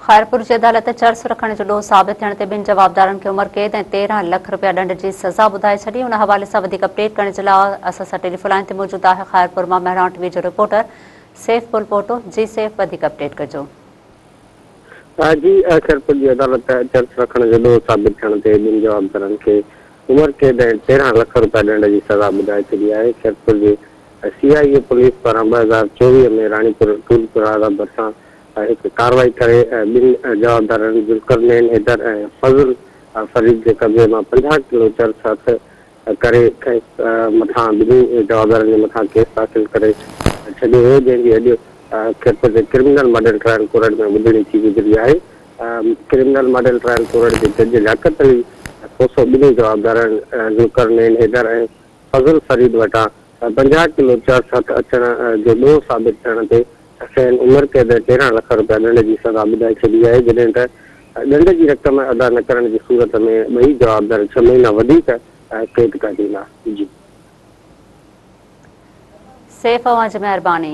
خيرپور جي عدالت چرس رکڻ جو ڏوهه ثابت ٿيڻ تي ٻن جوابدارن کي عمر قيد ۽ 13 لک رپيا ڏنڊ جي سزا ٻڌائي ڇڏي. ان حوالي سان وڌيڪ اپڊيٽ ڪرڻ جي لاء اسان سان ٽيليفون لائين تي موجود آهي خيرپور مان مهراڻ ٽي وي جو رپورٽر سيف پلپوٽو. جي سيف وڌيڪ اپڊيٽ ڪجو. جي خيرپور جي عدالت چرس رکڻ جو ڏوهه ثابت ٿيڻ تي ٻن جوابدارن کي عمر قيد ۽ 13 لک رپيا ڏنڊ جي سزا ٻڌائي ڇڏي آهي. خيرپور جي سي آء اي پوليس پاران 2024 ۾ راڻيپور ٽول پلازا ڀرسان هڪ ڪارروائي ڪري ٻن جوابدارن ذوالقرنين حيدر ۽ فضل فريد جي قبضي مان 50 ڪلو چرس هٿ ڪري کيس مٿان ٻنهي جوابدارن جي مٿان ڪيس داخل ڪري ڇڏيو هو جنهن جي اڄ خيرپور جي ڪرمنل ماڊل ٽرائل ڪورٽ ۾ ٻڌڻي ٿي گذري آهي ڪرمنل ماڊل ٽرائل ڪورٽ جي جج لياقت علي کوسو ٻنهي جوابدارن ذوالقرنين حيدر ۽ فضل فريد وٽان 50 ڪلو چرس هٿ اچڻ جو ڏوهه ثابت ٿيڻ تي کين عمر قيد ۽ 13 لک رپيا ڏنڊ جي سزا ٻڌائي ڇڏي آهي، جڏهن ته ڏنڊ جي رقم ادا نه ڪرڻ جي صورت ۾ ٻئي جوابدار ڇهه مهينا وڌيڪ قيد ڪاٽيندا. جي. سيف اوهان جي مهرباني.